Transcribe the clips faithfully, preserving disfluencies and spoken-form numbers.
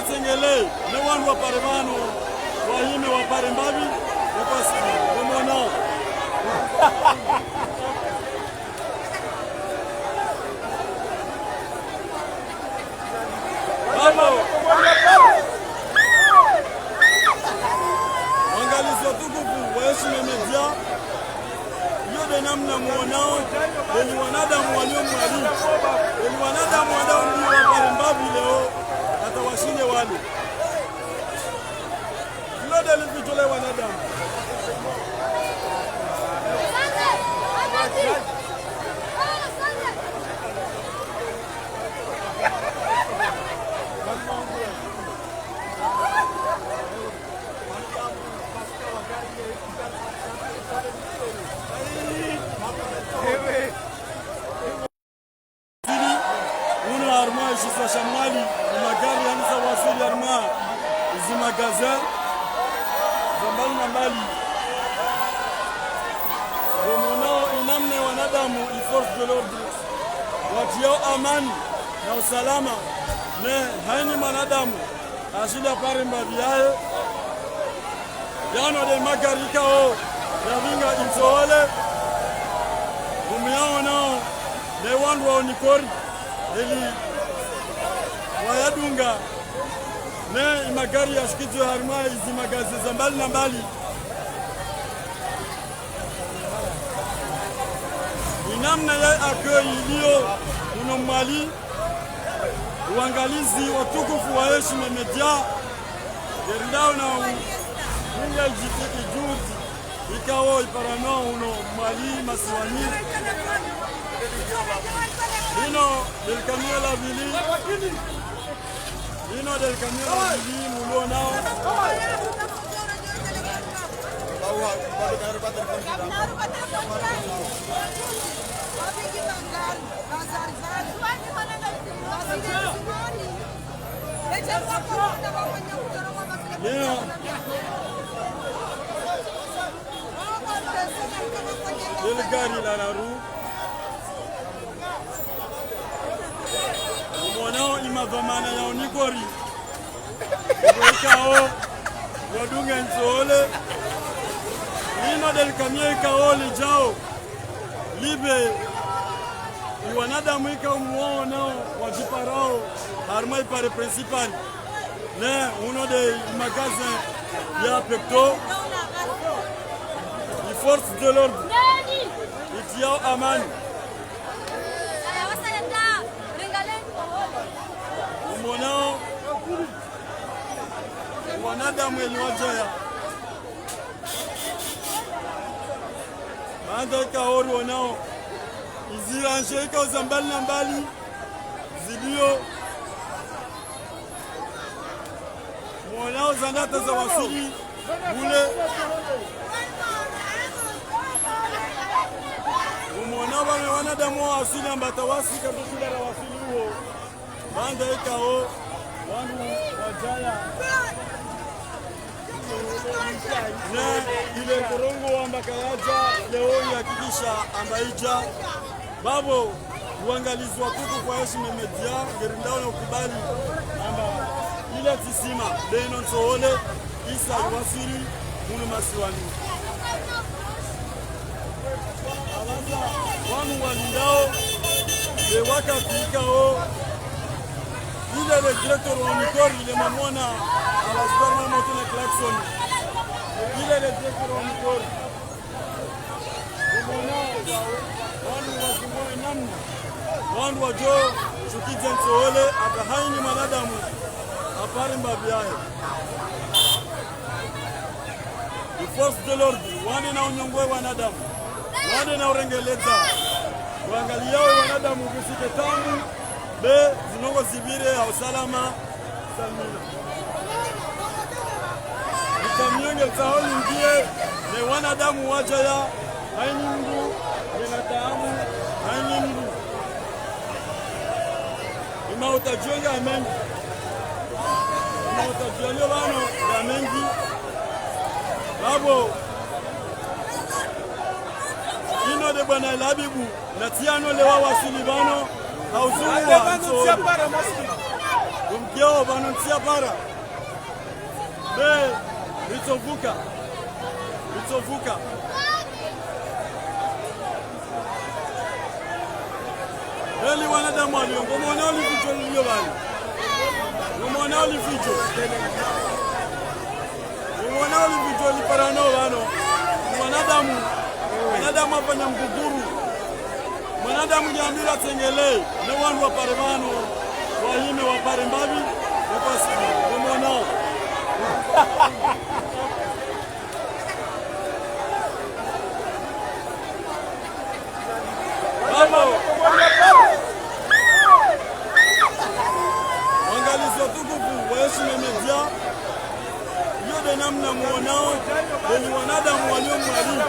Sengele, ne wandru wapare pvanu, wahime wapare mbapvi, ne kwasi, ne mwana. Bravo. Wangalizi watukufu wa Yeshime Media, iyo nde namna muonao, eni wanadamu walio Mwali, eni wanadamu wandao ndio wapare mbapvi leo, hata washinde wale. Ilo nde lipvitso le wanadamu. Wasili, uno harumwa ishisiwa sha Mwali, imagari yandisa wasili harumwa izimagaze za mbali na mbali. Ngomonao inamna wanadamu, i force de l'ordre, watriyao amani na usalama, ne haini mwanadamu ashinde apare mbapvi yahe. Yano nde magari ikao yapvinga intsohole. Umu yaonao ne wandru wa Onicor, eli wayadunga ne imagari yashikidzwe harumwa izimagaze za mbali na mbali. Inamna ya accueil ilio uno Mwali, uangalizi watukufu wa Yeshime Media, ngerindao na u-, unga ijiti ijuhudi ikao iparanao uno Mwali masiwani. Lino nde likamiyo la pvili. Lino nde likamiyo la pvili mulonao. Lino nde ligari la raru. Umonao imadhwamana ya Onicor, ikao wadunga intsohole. Lino nde likamiyo ikao lijao libe iwanadamu ikao muonao wajiparao harumwa ipare principal. Ne uno nde magasin ya Pecto. I force de l'ordre itriyao amani. Umonao wanadamu eli wajaya. Baanda ikao ruonao iziranje ikao za mbali na mbali zilio. Muonao zandata za wasili ule. Umuonao pvanu wanadamu wasili amba hata wasi katushinda ra wasili uwo. Baanda ikao wandru wajaya. Ne ile korongo wamba kayaja, leo yahakikisha amba ija. Babo, uangalizi watukufu wa Yeshime Media, ngerindao na ukubali amba ile tsisima, nde ino ntsohole, isa iwasili munu masiwani. Wanu walindao, nde wakati ikao, ile le directeur wa Onicor, ile mamona, à la super maman, tout le klaxon. Ile le directeur wa Onicor. Umona wandru wasimwe namna wandru wajo shukidza ntsohole, hata haini mwanadamu apare mbapvi yahe. I force de l'ordre, wande na unyongoe wanadamu, wande na urengeledza, wangaliyao wanadamu kusike tabu, be zinongo zipvire ha usalama salmina. Ikamiyo nge tsaho lingie, ne wanadamu wajaya, haini mndru, ngena tabu, haini mndru. Imautajio ya mengi. Imautajio yalio pvanu ya mengi. Babo, ino nde bwana Labibu, na tsi ano lewa wasili pvanu, ha uzungu wa ntsohole. Omkiao pvanu ntsi ya para. Be, ritsovuka. Ritsovuka. Eli wanadamu walio, ngomwona olificho lilio pvale. Ngomwona olificho. Ngomwona olificho liparano pvanu. Mwanadamu, mwanadamu afanya mguguru. Mwanadamu yambira tsengele, ne wandru wapare pvanu, wahime wapare mbapvi, wapasi, ngomwonao. Baba. Wangalizi watukufu wa Yeshime Media, iyo nde namna mwonao, eni wanadamu walio Mwali,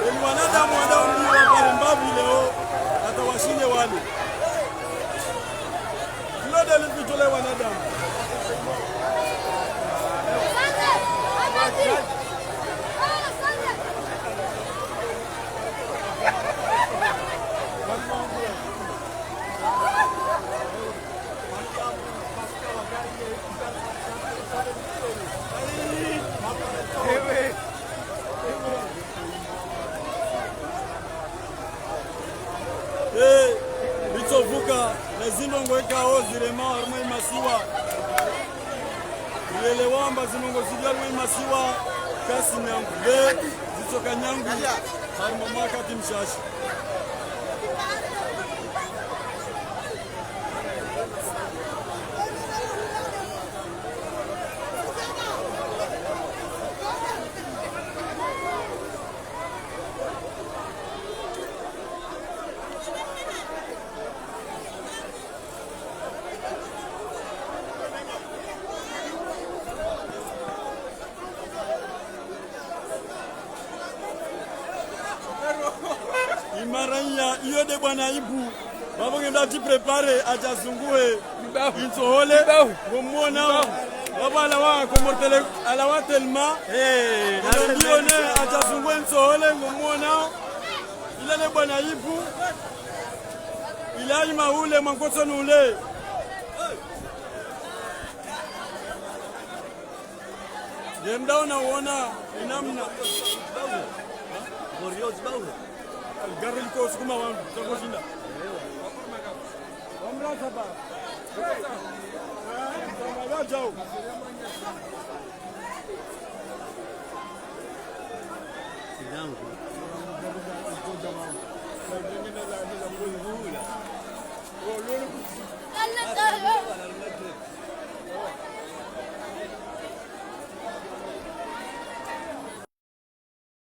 eni wanadamu walio mbi wapare mbapvi leo, hata washinde wale. Iyo nde lificho le wanadamu. Eh, ritsovuka, ne zindrongoo ikao zirema harumwa imasiwa. Rielewa amba zindrongoo zilio harumwa imasiwa, kasi nyangu. Be, zitsoka nyangu, harumwa mwakati mshashi. Imaraya, iyo nde bwana Ibu. Baba ngenda djiprépare, adja zunguhe. Ibahu. Intsohole. Ibahu. Ngomwonao. Ibahu. Baba alawa, komortele, alawa telma. Eh, iyo nde, adja zunguhe intsohole, ngomwonao. Ile nde bwana Ibu. Ile ima ule, mwankoso nule. Ngemdao na uona inamna. Gari liko sukuma wandru, tsango shinda. Wamlaza ba. Wajau.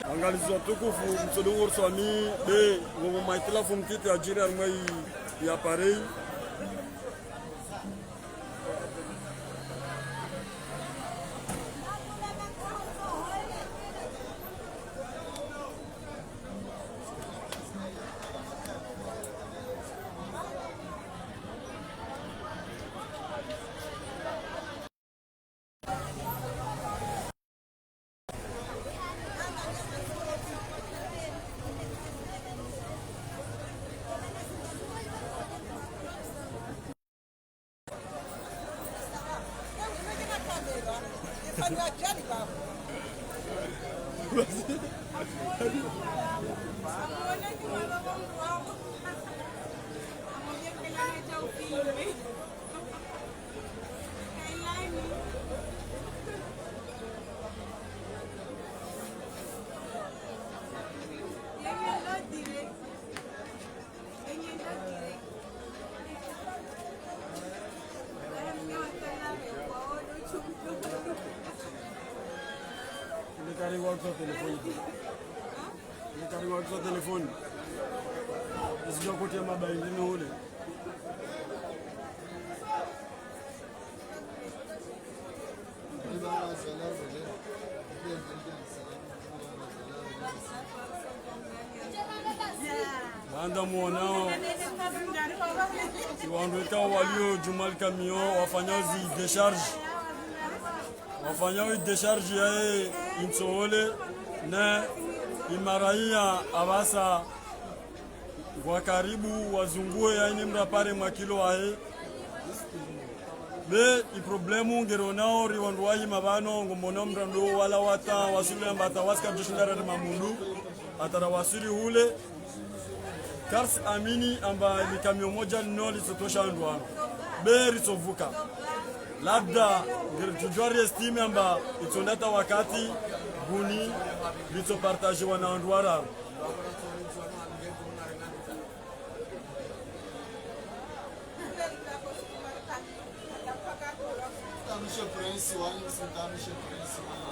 Wangalizi watukufu, mtsodungo ruswami, be, ngopvo maitilafu mtiti yadjiri harumwa i, i appareil. Ile kari wa kwa telefoni. Ile kari wa kwa telefoni. Esi ya kote ya mabayi, ile ni ule. Wandru mwonao, si wandru ikao walio djuu mwa likamiyo, wafanyao zi décharge. Wafanyao i décharge yahe intsohole, ne imaraya apvasa ngwa karibu wazunguhe yaani mrapare mwa kilo wahe. Be, i problème ngeronao ri wandru wa hima pvanu, ngomonao mndru ndo wala wata waswili amba hata wasi karidjoshinda rari mamundu, hata rawaswili hule. Karisi amini amba ni kamiyo moja linu litsotosha wandru wanu. Be ritsovuka. Labda, ngeridjudjuwa ri estimé amba itsonda hata wakati guni litsopartajiwa na wandru wararu. Monsieur Prince, wani msimta Monsieur Prince, wani.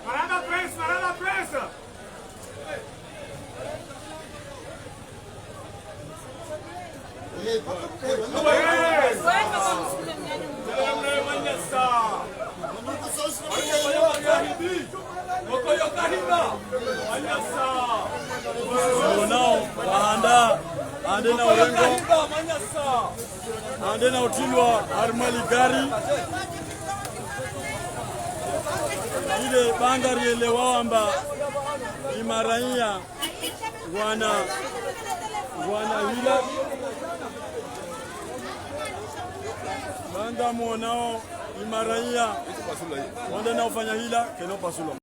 Marahaba Prince, marahaba Prince. Nao, wahanda, ande na urengo, ande na utrilwa harimwa ligari. Ile banga rielewa amba imaraiya wana, wana hila. Banga monao imaraiya wanda na ufanya hila, keno pasulwa.